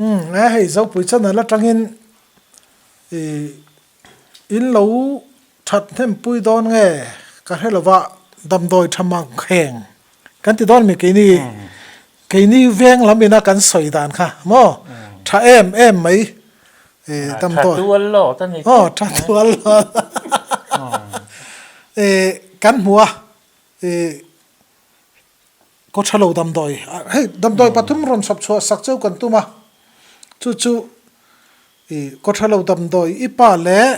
Umm e hei Zopui channel atangin ih in lo that hnem pui dawn nge ka hre lova damdawi tha mang kheng kan ti dawn mi keini keini veng lam ina kan sawi dan kha maw tha em em mai ih damdawi tha tual lawt a ni aw tha tual lawt ih kan hmu a ih Kaw tha lo damdawi, hei damdawi pathum rawn chhawp chhuah sak cheu kan tum a, chu chu i kaw tha lo damdawi i pa leh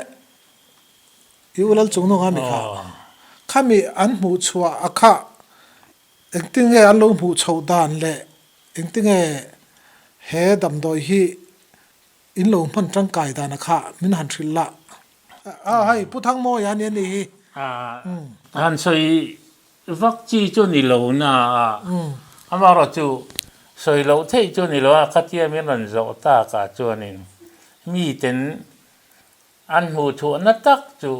i u lal chung nunga mi kha khami an hmuh chhuah a kha engtin nge an lo hmuh chhoh dan leh engtin nge he damdawi hi in lo hman tangkai dan a kha min han hrilh lah. A hei Pu Thangmawia a ni a nih hi. Han sawi Vak chi chu ni lo na a, amaherawh chu sawi loh theih chu ni lo a, khatia min rawn zawh tak ah chuanin miten an hmuh chhuahna tak chu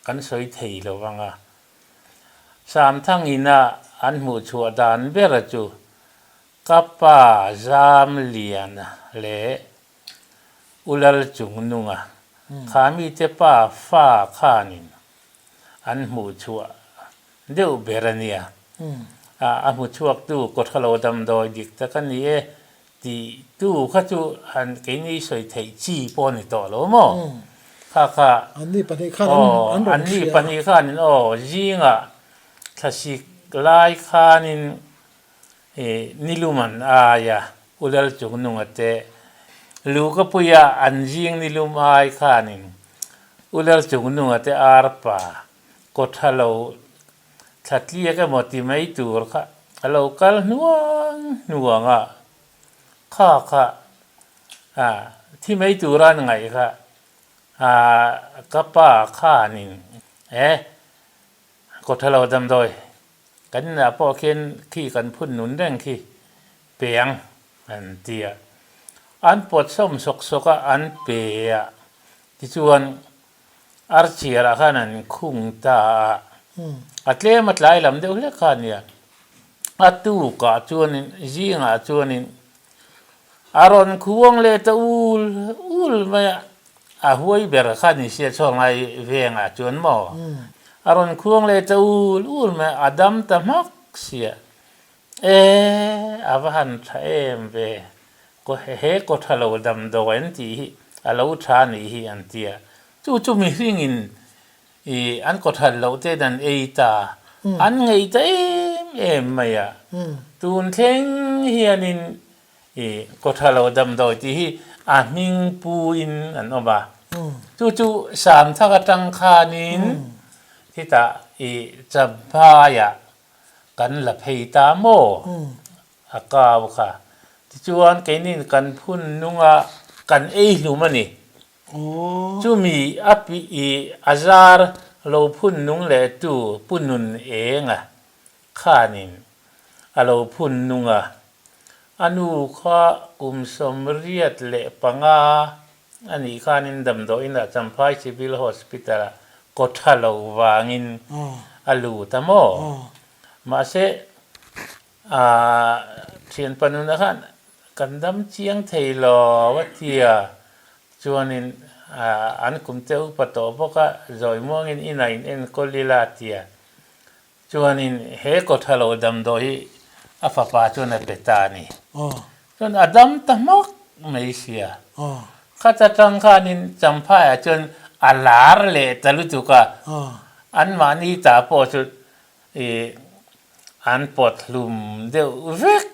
kan sawi thei lo vang a. Samthangina an hmuh chhuah dan bera chu ka pa Zamliana leh U Lalchungnunga kha mite pa fa khanin an hmuh chhuah deuh ber a nia. A hmu chhuaktu kawthalo damdawi dik tak a ni e tih tu kha chu han keini sawi theih chi pawh a ni tawh lo maw? Kha kha Anni pahnih khan an rawn hria. Anni pahnih khanin aw zingah thlasik lai khanin nilum an ai a, U Lalchungnunga te Lukapuia an zing nilum ai khanin U Lalchungnunga te arpa Kawtha lo thla tliak emaw ti mai tur kha a lo kal hnuang hnuang a, kha kha a thi mai tura an ngaih kha a ka pa khanin e kawtha lo damdawi kan inah pawh khian khi kan phun nun reng khi peng an ti a, an pawt sawm sawk sawk a an pe a tichuan Archiar ah khan an khung ta a, a tlem a tlai lam deuh hlek kha a nia. A tukah chuanin zingah chuanin a rawn khuang leh ta ul ul mai a, a huai ber kha ni sia chhuak ngai vengah chuan maw a rawn khuang leh ta ul ul mai a, a dam ta hmak sia. E, a va han tha em ve, he kaw tha lo damdawi an tih hi a lo tha nih hi an ti a, chu chu mihringin i an kaw that loh te an ei ta, an ngeih ta em em mai a, tun thleng hianin i kaw tha lo damdawi tih hi a hming pu in an awm a, chu chu Samthak atang khanin khitah i Champhaiah Kan la phei ta maw? A kau kha. Tichuan keinin kan phun nunga kan ei hlum a ni. Chumi a pi i a zar lo phun nung leh tu Pu Nun Enga khanin a lo phun nung a. A nu kha kum 85 a nih khanin damdawiinah Champhai Civil Hospital-ah kaw tha lo vangin a lut a maw? Mahse, thianpa nunah khan kan dam chiang thei lo a tia chuanin an kum te upa tawh bawk a, zawi muangin inah in enkawl ila a tia. Chuanin he kawtha lo damdawi hi a fapa chuan a pe ta a ni. Chuan a dam ta hmak mai sia. Khat atang khanin Champhaiah chuan a lar leh ta lutuk a, anmahni ta pawh chu ih an pawt hlum deuh vek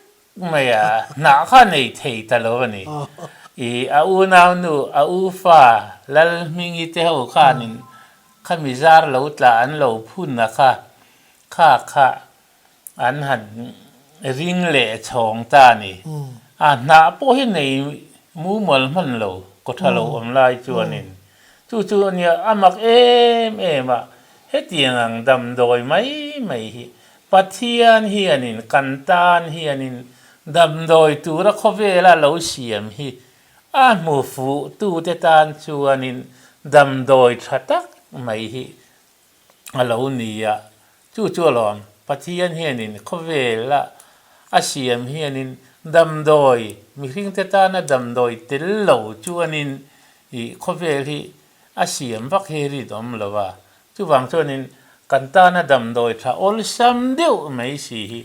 mai a, hnah kha nei thei ta lo a ni. Ih a unaunu, a u fa Lalhmingi te ho khanin Khami zar lo tla an lo phun a kha, kha kha an han ring leh chhawng ta a ni. A hnah pawh hi nei mumal hman lo, kaw tha lo awm lai chuanin. Chu chu a nia, a mak em em a, hetiang ang damdawi mai mai hi Pathian hianin kan tan hianin damdawi tura khawvela lo siam hi A hmu fuh tute tan chuanin damdawi tha tak mai hi a lo ni a, chu chu alawm Pathian hianin khawvela a siam hianin Damdawi, mihringte tana damdawi tel lo chuanin ih khawvel hi a siam vak hi rinawm lo a. Chuvang chuanin kan tana damdawi tha awlsam deuh mai si hi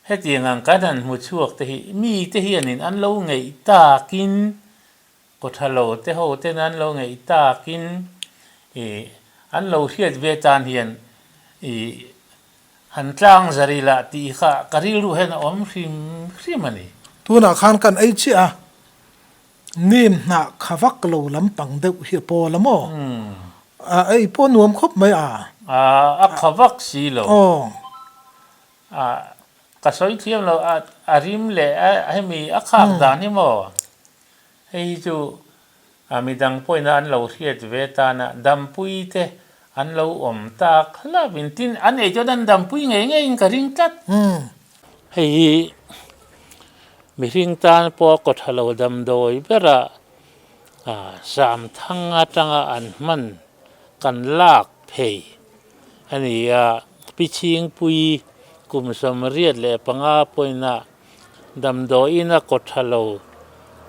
hetiang ang kan han hmu chhuak te hi mite hianin an lo ngeih takin kawtha lo te ho ten an lo ngeih takin ih an lo hriat ve tan hian ih han tlang zar ila tih kha ka rilru hian a awm hrim hrim a ni. Tunah khan kan ei chiah a, Nim hnah kha vak lo lampang deuh hi a pawl a maw? A ei pawh nuam khawp mai a. A, a kha vak si lo. Aw. A, ka sawi thiam lo, a, a rim leh a hemi a khak dan hi maw? Hei hi chu a midang pawhin an lo hriat ve tan a, dampui te an lo awm tak hlauh in tin an ei chuan an dampui ngei ngeiin ka ring tlat. Hei hi mihring tan pawh kaw tha lo damdawi bera Samthang atanga an hman kan lak phei a ni a. Pi Chhingpui kum 75 pawhin damdawiin a kaw tha lo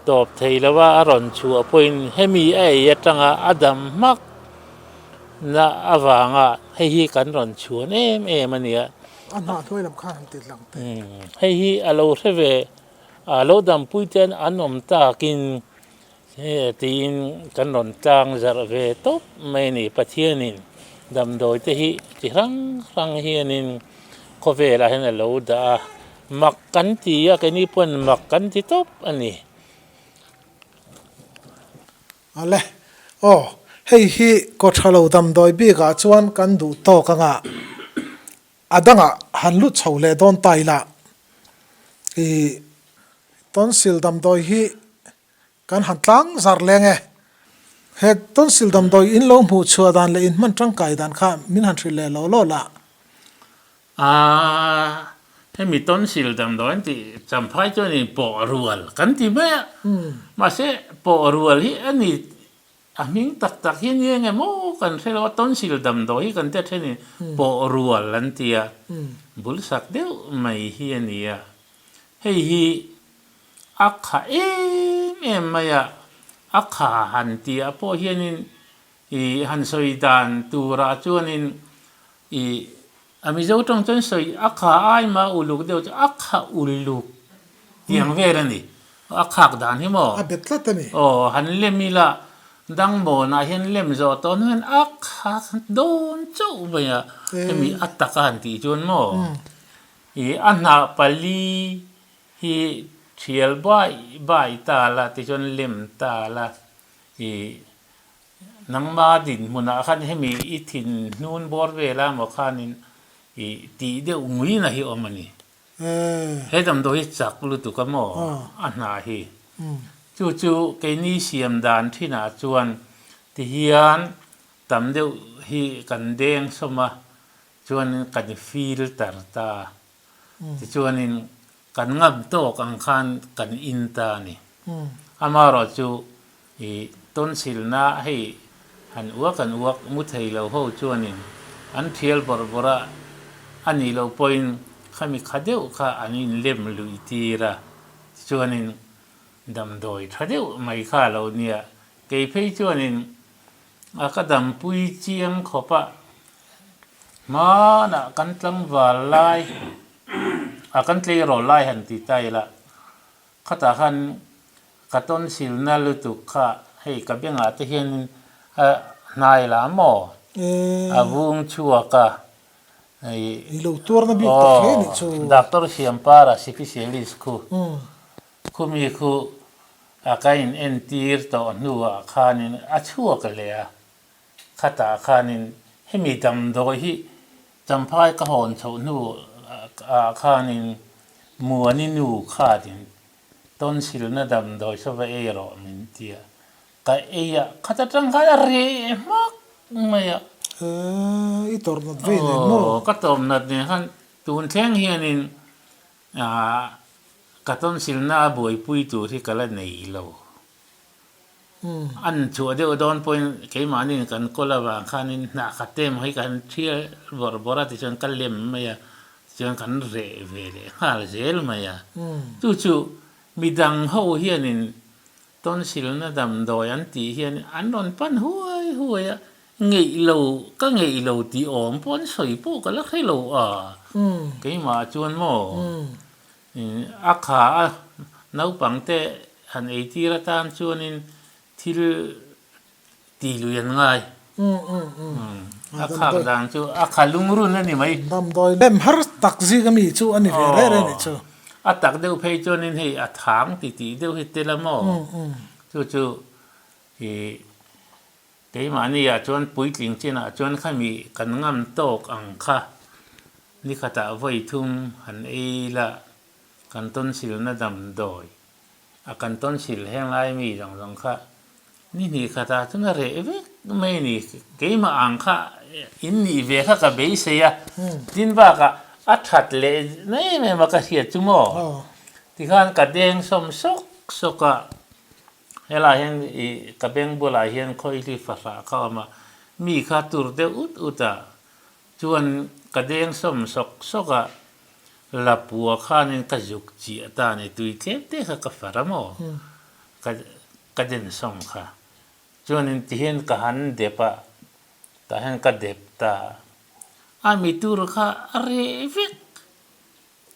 tawp thei lo a, a rawn chhuah pawhin hemi a ei atanga a dam hmak na avanga hei hi kan rawn chhuan em em a ni a. A hnah hnuai lam khan han ti lang teh. Hei hi a lo hre ve, a lo dampui ten an awm takin tiin kan rawn tlang zarh ve tawp mai a ni. Pathianin damdawi te hi chi hrang hrang hianin khawvelah hian a lo dah a, mak kan ti a, keini pawn mak kan ti tawp a ni. Ale, aw, hei hi kawthalo damdawi bikah chuan kan duh tawk anga a dangah han lut chho leh dawn ta ila. I tonsil damdawi hi kan han tlang zar leng e. He tonsil damdawi in lo hmuh chhuah dan leh in hman tangkai dan kha min han hrilh leh lo law la. A, hemi tonsil damdawi an tih champhai chuan in pawh rual kan ti mai a, mahse pawh rual hi a ni a hming tak tak hi a ni eng emaw kan hre lo a, tonsil damdawi hi kan tia then in pawh rual an ti a, bul sak deuh mai hi a ni a, hei hi a kha em em mai a, a kha han tih ah pawh hianin I han sawi dan turah chuanin i a Mizo tawng chuan sawi a kha aima uluk deuh chu a kha uluk tiang vel a ni. A khak dan hi maw? A bet tlat a ni. Aw, han lem ila dangbawnah hian lem zawh tawh hnu hian a kha dawn chauh mai a, hemi a taka han tih chuan maw? I a hnah pali hi thial bai bai ta la tichuan lem ta la i Nangma dinhmunah khan hemi i thin hnun bawr vela maw khanin i tih deuh nguina hi awm a ni. He damdawi hi chak lutuk a maw a hnah hi. Chu chu keini siam dan thinah chuan tihian tam deuh hi kan deng sawm a, chuanin kan filter ta. Tichuanin kan ngam tawk ang khan kan in ta a ni. Amaherawh chu i tonsilna hei han uak an uak mu thei lo ho chuanin an thial bawrh bawrh a, a nih loh pawhin khami kha deuh kha an inlem luih tir a. Tichuanin damdawi tha deuh mai kha a lo nia. Kei phei chuanin A ka dampui chiang khawp a, hmanah kan tlangval lai, a kan tleirawl lai han ti ta ila, khatah khan ka tonsilna lutuk kha hei ka bengah te hianin a hnai la maw? A vung chhuak a, hei I lo tuarna bik tak hle nih chu. Doctor Siampara sipisialist khu, khumi khu A ka in entir tawh hnuah khanin a chhuak leh a, khatah khanin hemi damdawi hi Champhai ka hawn chhoh hnu ah khanin Muani nu khatin tonsilna damdawi saw va ei rawh min ti a, ka ei a, khat atang khan a reh hmak mai a. I tawrh nat vei nen maw? Aw, ka tawrh nat nen khan tun thleng hianin Ka tonsilna a buaipui tur hi ka la nei lo. An chhuah deuh dawn pawhin keimahniin kan kawl avang khanin hnah khat te emaw hi kan thial bawrh bawrh a tichuan ka lem mai a, tichuan kan reh ve leh nghal zel mai a. Chu chu. Midang ho hianin tonsilna damdawi an tih hian an rawn pan huai huai a, ngeih lo, ka ngeih lo tih awm pawh an sawi pawh ka la hre lo a, keimah chuan maw a kha a naupangte han eitir atan chuanin thil Ti lui an ngai. A khak dan chu a kha lungrun a ni mai. Damdawi lem har tak zing ami chu a ni ve reng reng nih chu. A tak deuh phei chuanin hei a thang ti tih deuh hi tel a maw? Chu chu i keimahni ah chuan puitling chinah chuan khami kan ngam tawk ang kha nikhatah vawi thum han ei la kan tawnsilna damdawi A kan tonsil heng lai mi zawng zawng kha ni hnih khatah chuan a reh vek mai a ni. Keimah ang kha in nih ve kha ka beisei a, tin bakah a that leh em em a ka hriat chu maw? Tikhan ka deng sawm sawk sawk a, helaiah hian ih ka beng bulah hian khawihli fahrah kha a awm a, mi kha tur deuh ut ut a, Chuan ka deng sawm sawk sawk a, Lapua khanin ka zuk chiah ta a ni, tui tlem te kha ka far a maw? Ka ka den sawm kha. Chuanin tihian ka han dep a, tah hian ka dep ta a, a mi tur kha a reh vek.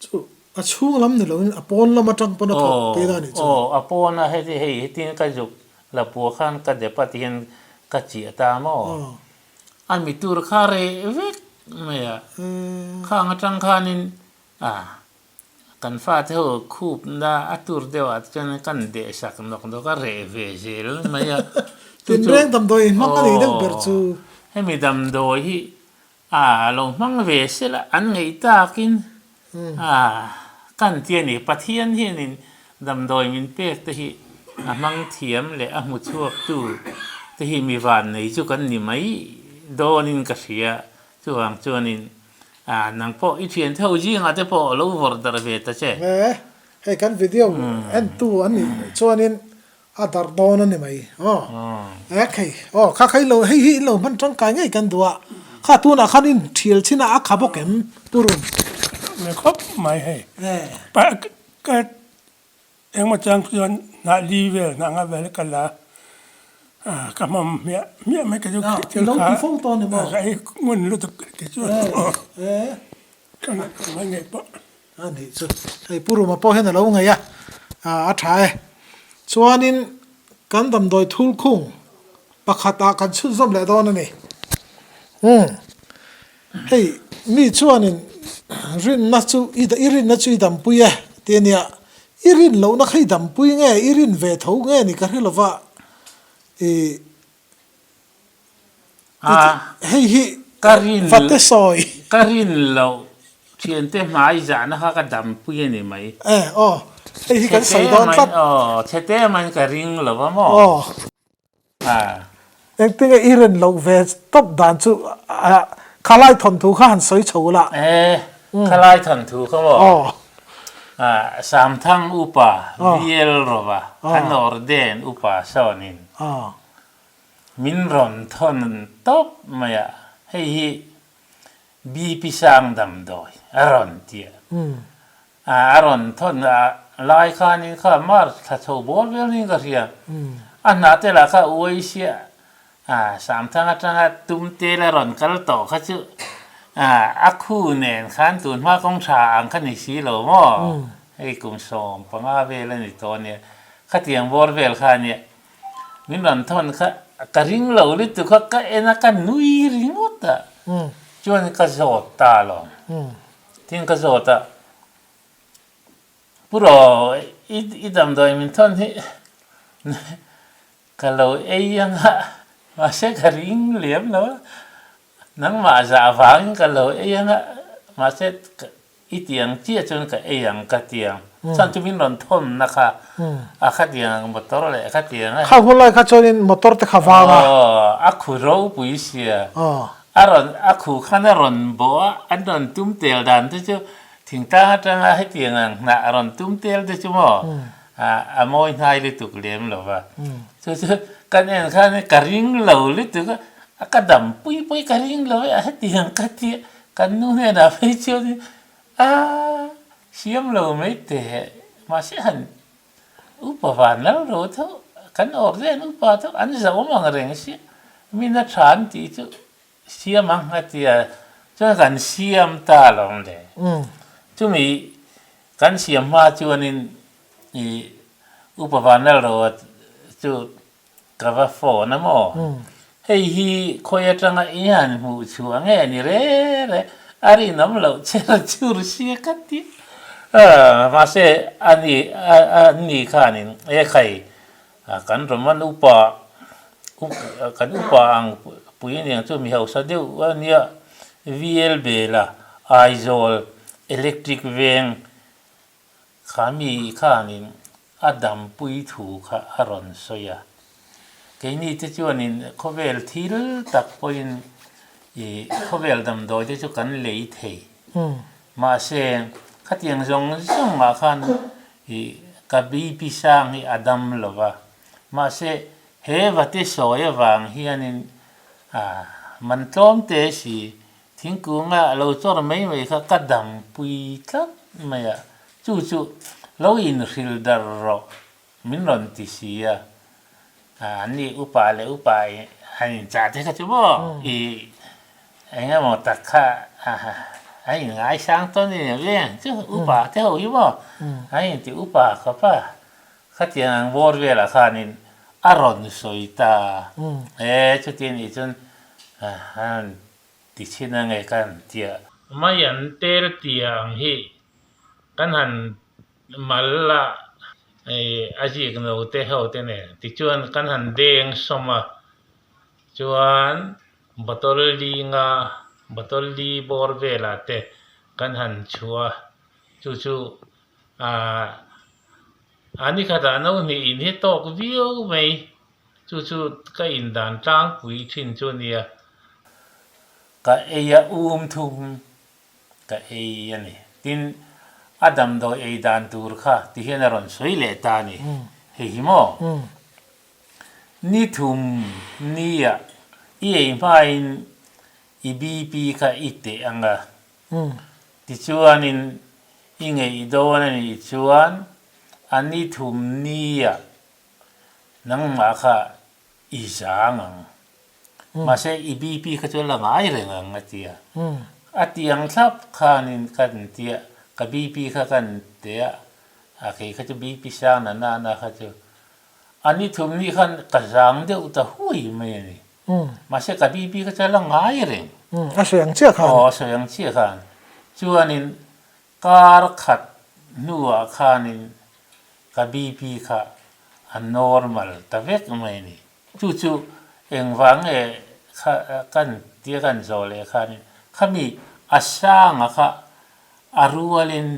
Chu a chhung lam ni loin a pawn lam atang pawn a thawk tih a nih chu. Aw, a pawn a heti hei hetin ka zuk Lapua khan ka dep a tihian ka chiah ta a maw? A mi tur kha reh vek mai a, khang atang khanin a kan fate ho khupna a tur deuh ah te chuan kan deh sak nawk nawk a reh ve zel mai a. Tinreng damdawi hmang a nih deuh ber chu. Hemi damdawi hi a lo hmang ve sela an ngaih takin a kan ti a ni. Pathian hianin damdawi min pek te hi a hmang thiam leh a hmu chhuak tu te hi mi van nei chu kan ni mai dawnin ka hria. Chuvang chuanin a nang pawh i thian tho zingah te pawh lo vawrh darh ve ta che. He hei kan video entu an nih chuanin A darh dawn a ni mai. Aw. Ek hei. Aw, kha kha i lo, hei hi i lo hman tangkai ngei kan duh a. Kha tunah khan in thial chin a, a kha bawk em? Purun. Ve khawp mai hei. Pa ka engmaw chang chuan hnah li vel, hnah nga vel ka la a, ka hmam hmiah hmiah mai ka chu thil kha ka ei ngun lutuk ti chuan ka ngaih pawh. A nih chu. Hei Pu Ruma pawh hian a lo ngaih a, a tha e. Chuanin kan damdawi thul khung pakhatah kan chhunzawm leh dawn a ni. Umm. Hei mi chuanin rinna chu i i rinna chu i dampui e ti a nia. I rin lohna kha i dampui nge i rin ve tho nge ni ka hre lova i Hei hi vate sawi. Ka rin loh thiante hmai zahna kha ka dampui a ni mai. E aw, hei hi kan sawi dawn tlat. Aw, chhete main ka ring lo a maw? Aw. Engtinge i rin loh ve tawp dan chu khalai thawnthu kha han sawi chho la. E, khalai thawnthu kha maw? Aw. Samthang upa Bial Rova, an Orden upa sawnin. Aw. Min rawn thawn tawp mai a, hei hi BP sang damdawi a rawn ti a. A rawn thawn lai khanin kha March thla chho bawr vel niin ka hria. A hnah te lah kha uai sia Samthang atanga tum tel a rawn kal tawh kha chu a khu nen khan tun hma kawng tha ang kha ni si lo maw? Hei kum 15 vel a ni tawh a nia. Khatiang bawr vel kha a nia. Min rawn thawn kha ka ring lo lutuk kha ka en a ka nui ringawt a chuan ka zawt ta alawm tin ka zawt a Pu Ro i damdawi min thawn hi ka lo ei anga mahse ka ring lem lo a nangmah zah vangin ka lo ei anga mahse I tiang chiah chuan ka ei ang ka tiang. Chuan chu min rawn thawnna kha a khatiang ang motor leh khatiang a. Kha hun lai kha chuanin motor te kha vang a. Aw, a khu ropui sia. A rawn, a khu khan a rawn bawh a, an rawn tum tel dan te chu thingtlang atanga hetiang ang hnah a rawn tum tel te chu maw a mawi hnai lutuk lem lo va. Chu chu kan en khan ka ring lo lutuk a, ka dam pui pui ka ring lo e a hetiang ka tia. Kan nu hnenah phei chuan a siam lo mai teh, mahse han Upa van lo ro tho, kan awr zen upa tho an zo awm ang reng sia, min a tha an tih chu siam ang a tia, chuan kan siam ta lo ang le. Chumi kan siam hma chuanin i upa van lo ro chu Ka va phone a maw? Hei hi khawi atanga i han hmuh chhuah nge ni re re, a rinawm loh cher chur sia ka ti. Mahse a ni a ni khanin e khai kan Roman upa kan upa ang pui aniang chu mi hausa deuh a nia VL Bela Aizawl Electric Veng Kha mi khanin a dampui thu kha a rawn sawi a. Keini te chuanin khawvel thil tak pawhin i khawvel damdawi te chu kan lei thei. Mahse, khatiang zawng zawngah khan i ka BP sang hi a dam lo va. Mahse, he vate sawi avang hianin a man tlawm te si Thingkunga lo chawr mai mai kha ka dampui tlat mai a, chu chu lo inhrilh dar rawh min rawn ti si a, an ni upa leh upa han inchah te kha chu maw i eng emaw tak kha an inngaisang tawn a ni veng chu upa te ho hi maw an inti upa khawp a, khatiang ang bawr velah khanin a rawn sawi ta e chuti anih chuan han Ti chhin a nge kan tia. Mai an tel tia ang hi kan han mal a a zik no te ho te nen tichuan kan han deng sawm a chuan bottle li nga bottle li bawr velah te kan han chhuah a chu chu ahh a ni khatah no hnih in hi tawk viau mai. Chu chu ka indan tlangpui thin chu nia. Ka ei a um thum ka ei a ni. Tin, a damdawi ei dan tur kha ti hian a rawn sawi leh ta a ni. Hei hi maw? Ni thum nia i ei hmain i BP kha i teh ang a. Tichuanin i ngeih dawn a nih chuan a ni thum nia Nangmah kha i zang ang. Mahse i BP kha chu a la ngai reng ang a ti a. A ti ang thlap khanin ka ti a, ka BP kha kan ti a, a kei kha chu BP sang na na na kha chu a ni thum ni khan ka zang deuh ta hui mai a ni. Mahse ka BP kha chu a la ngai reng. A sawi ang chiah khan. Aw a sawi ang chiah khan. Chuanin Kar khat hnuah khanin ka BP kha a normal ta vek mai a ni. Chu chu engvang nge kha kan tia kan zawh leh khanin khami a sanga kha a rualin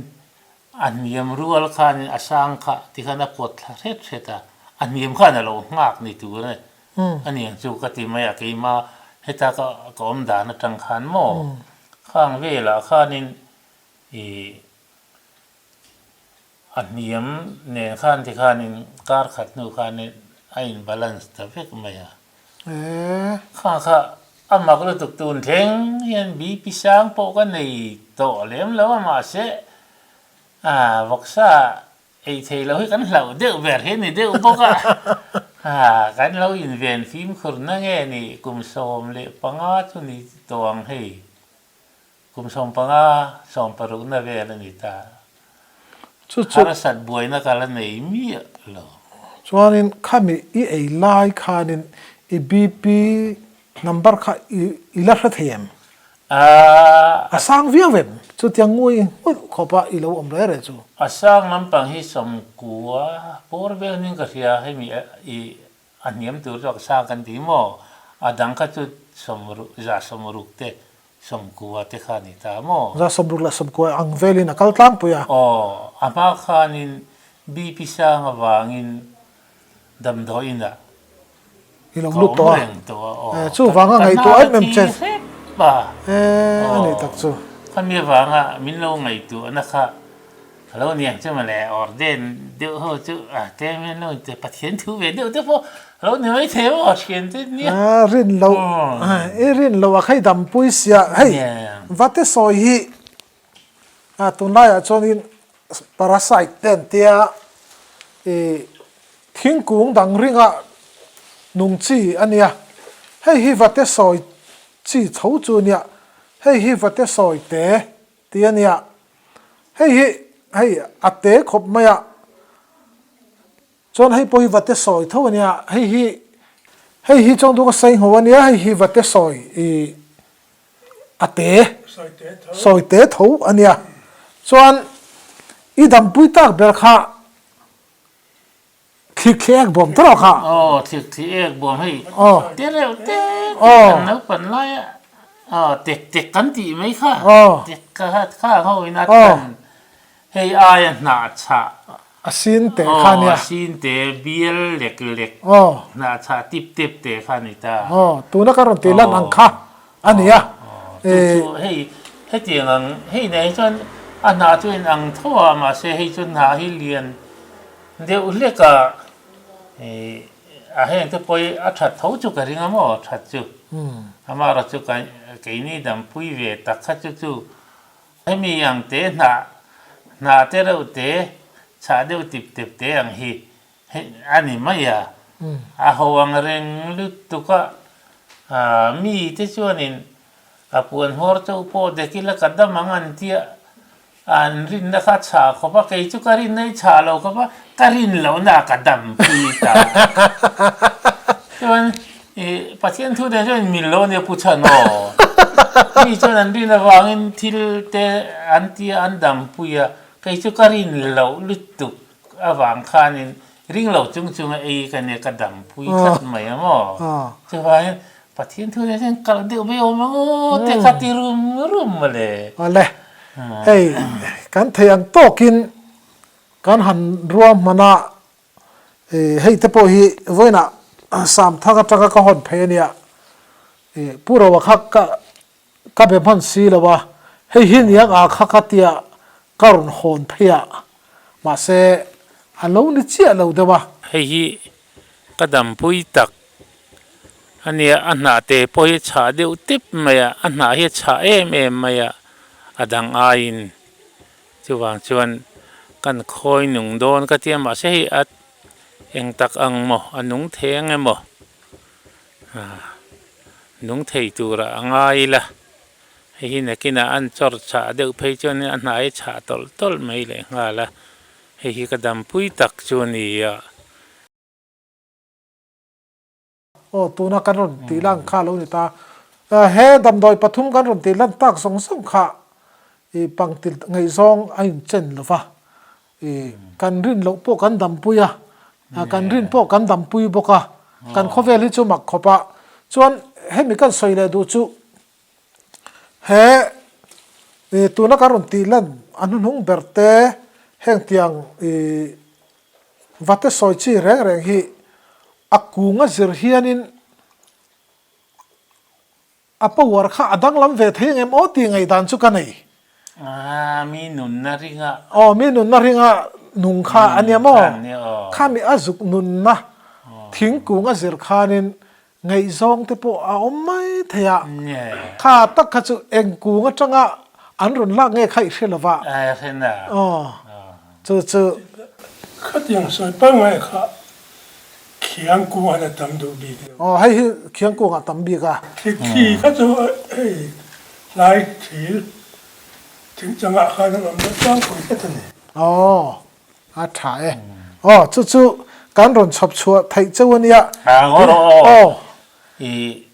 a hniam rual khanin a sang kha tikhan a pawt thla hret hret a, a hniam khan a lo nghak ni tur a ni. A niang chu ka ti mai a, keima heta ka awm dan atang khan maw khang velah khanin I a hniam nen khan ti khanin kar khat hnu khanin a in balance ta vek mai a. Kha kha a mak lutuk tun thleng hian BP sang pawh ka nei tawh lem lo a mahse a vawksa ei thei lo hi kan hlauh deuh ber hi a ni deuh bawk a. Kan lo inven fimkhur na nge ni kum 15 chu ni tawh ang hei. Kum 15, 16 na vel a ni ta. Chu chu. Harsat buaina ka la nei miah lo. Chuanin khami i ei lai khanin i BP number kha i i la hre thei em? A. A sang viau em? Chutiang ngui nghulh khawpa i lo awm reh reh chu. A sang lampang hi 90 bawr vel ning ka hria hemi i a hniam tur chu a sang kan ti maw? A dang kha chu sawmruk, 160 te 90 te kha a ni ta maw? 60 leh 90 ang velin a kal tlangpui a. Aw, a hma khanin BP sang avangin damdawiinah I lo ka lut awm tawh a. reng tawh a, aw. Eh, chuvanga Ka ngaihtuah hnar em em a che. thi hrep a. Eh, a Aw, nih tak chu. khami avanga min lo ngaihtuahna kha A lo niang chu mawle, orden deuh ho chu a tlem hian lo inti Pathian thu ve deuh te pawh a lo ni mai thei maw thian te nia. A rin loh, i rin loh a khai dampui sia, hei vate sawi hi a tunlaiah chuanin parasite te an tia i. Thingkung dang ringa nung chi a nia. Hei hi vate sawi chi tho chu a nia. Hei hi vate sawi te tih a nia. Hei hi hei a te khawp mai a. Chuan hei pawh hi vate sawi tho a nia. Hei hi hei hi chuan duka sawi ngho a nia. Hei hi vate sawi ih a te sawi te tho a nia. Chuan i dampui tak ber kha Thlik thli ek bawm tawh kha. Aw thlik thli ek bawm hei te reuh te te kan naupan lai a aw tek tek kan tih mai kha tek kha kha ang ho in a tan hei aia hnah chhah a sin te kha nia a sin te bial lek lek hnah chhah tip tep te kha ni ta aw tuna ka rawn tih lan ang kha a nia chu chu hei hetiang ang hei nen hi chuan a hnah chu in ang tho a mahse hei chu hnah hi lian Deuh hlek a, ih a heng te pawh hi a that tho chu ka ring a maw that chu. Amaherawh chu ka keini dampui ve tak kha chu chu hemi ang te hnah hnah te reuh te chhah deuh tip tep te ang hi a ni mai a. A ho ang reng lutuk a, mi te chuanin a puan hmawr chauh pawh dek ila ka dam ang an tia An rinna kha chhah khawp a, kei chu ka rinna hi chhah lo khawp a, ka rin lohna ah ka dam pui ta. Chuan ih Pathian thu nen chuan mil lo a nia Pu Chhan aw. Mi chuan an rin avangin thil te an ti a, an dam pui a, kei chu ka rin loh lutuk avang khanin ring lo chung chunga ei ka nia ka dam pui tlat mai a maw. Chuvangin Pathian thu nen hian kalh deuh mai awm ang aw te kha ti rum rum mawle. Awle, hei kan thei ang tawkin kan han ruahman a, hei te pawh hi vawiinah Samthang atanga ka hawn phei ania, Pu Roa kha ka ka be hman si lo a, hei hi niang a kha ka tia ka rawn hawn phei a, mahse a lo ni chiah lo deuh a. Hei hi ka dampui tak a nia, a hnah te pawh hi a chhah deuh tep mai a, a hnah hi a chhah em em mai a, a dang aiin chuvang chuan kan khawi nung dawn ka tia mahse hei a eng tak ang maw a nung thei ang emaw. Nung thei turah a ngai ila, hei hi nakinah an chawr chhah deuh phei chuan a hnai chhah tawlh tawlh mai leh nghal a, hei hi ka dampui tak chu a ni a. Aw tuna kan rawn tih lan kha a lo ni ta, he damdawi pathum kan rawn tih lan tak zawng zawng kha i pangtil ngaihzawng a inchen lo va, I kan rin loh pawh kan dampui a, kan rin pawh kan dampui bawk a, kan khawvel hi chu mak khawp a. Chuan hemi kan sawi leh duh chu he tuna kan rawn tih lan a hnuhnung ber te heng tiang i vate sawi chi reng reng hi a kung a zir hianin A power kha a danglam ve thei ang em aw tih ngaihdan chu ka nei. Aaa mi nunna ringa. Aw mi nunna ringa nung kha a nia maw? Kha mi a zuk nunna thingkung a zir khanin ngaihzawng te pawh a awm mai thei a. Kha tak kha chu eng kung atanga an rawn lak nge kha i hre lova. Aw chu chu. Khatiang sawi pangngai kha Khiang kung a tam duh bik lo. Aw hei hi khiang kung a tam bik a. Thli kha chu hei hlai thil thing changah khan a awm deuh tlangpui hret a ni. Aw a tha e. Aw chu chu kan rawn chhawp chhuah theih cheu a nia. A ngaw rawh aw. Aw. I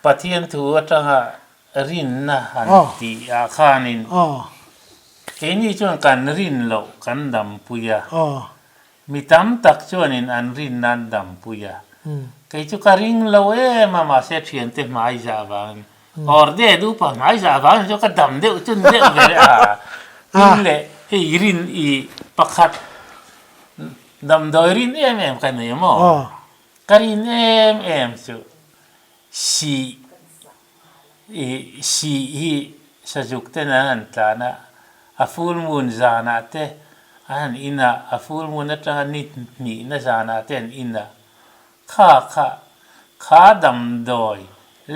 Pathian thu atanga rinna han tih ah khanin keini chuan kan rin loh kan dampui a. Mi tam tak chuanin an rin nan dampui a, kei chu ka ring lo em a, mahse thiante hmai zah avangin awr de dupa hmai zah avangin chu ka dam deuh chun deuh ve a, tin leh hei rin i pakhat damdawi rin em em ka nei maw? Ka rin em em chu sih i sih hi sazuk ten an han tlan a, a full moon zanah te an han in a, a full moon atanga ni hnihna zanah te an in a, kha kha kha damdawi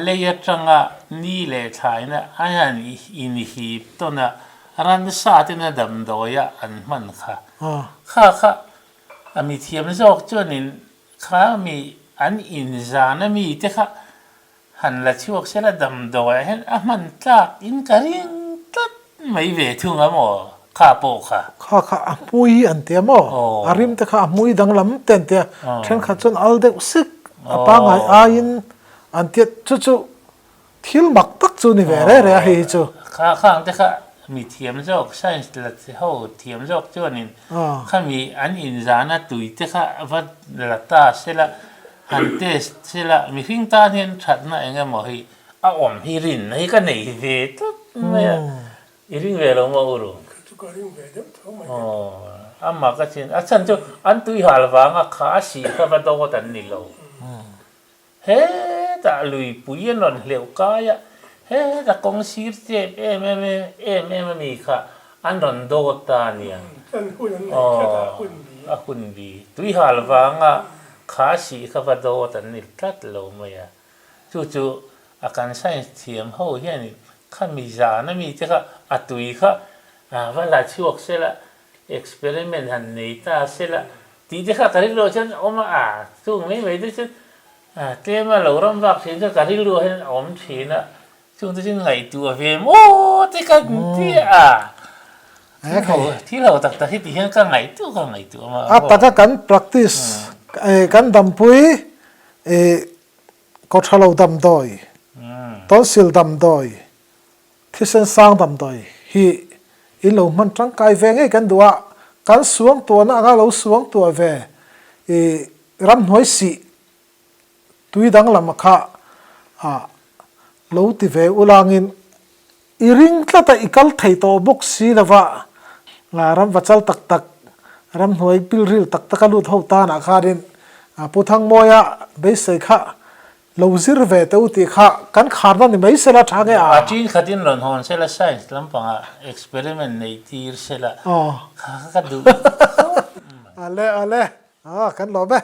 lei atanga ni leh thlaina an han inhip tawn a, ransa tena damdawia an hman kha, kha kha. A mi thiam zawk chuanin kha mi an inzan a mi te kha han la chhuak sela damdawiah hian a hman tlak in ka ring tlat mai ve thung a maw kha pawh kha. Kha kha a hmui an tia maw? A rim te kha a hmui danglam te an tia, thenkhat chuan al deuh sik a pangngai aiin an tia chu chu Thil mak tak chu ni ve reh reh a hei hi chu. Kha khang te kha mi thiam zawk, science la ho thiam zawk chuanin khami an inzana tui te kha va la ta sela, han test sela, mihring tan hian thatna eng emaw hi a awm hi rinna hi ka nei ve tlat mai a, i ring ve lo maw Uru? Ka chu ka ring ve deuh tho mai. Aw, a mak a chin, a chhan chu an tui hal vanga kha a sih kha va dawt an ni lo. Hetah luipui an rawn hleuh kai a, hetah kawng sir chep em em em em a mi kha an rawn dawt ta a nia. Aw, a hun bi. Tuihal vanga kha sih kha va dawt an ni tlat lo mai a. Chu chu a kan science thiam ho hianin khami zan a mi te kha a tui kha va la chhuak sela Experiment han nei ta sela tih te kha ka rilru ah chuan a awm a, a chung mai mai te chuan tlem a lo ram vak thin chuan ka rilru ah hian a awm thin a, chung te chuan ngaihtuah ve maw te ka ti a, thil ho tak tak hi ti hian ka ngaihtuah ka ngaihtuah a. A taka kan practice kan dampui kawthalo damdawi, tonsil damdawi Thisen sang damdawi hi in lo hman tangkai ve ngei kan duh a, kan suang tuahna anga lo suang tuah ve i ramhnuai sih tui danglam kha lo ti ve ulangin i ring tlat a, i kal thei tawh bawk si lova ramva chal tak tak, ramhnuai pilril tak taka lut ho tanah khanin Pu Thangmawia beisei kha Lo zir ve teh u tih kha kan kharna ni mai sela tha nge a? A ṭin khatin rawn hawn sela science lampangah experiment neih tir sela kha ka duh khawp mai. Ale ale, kan lawm e.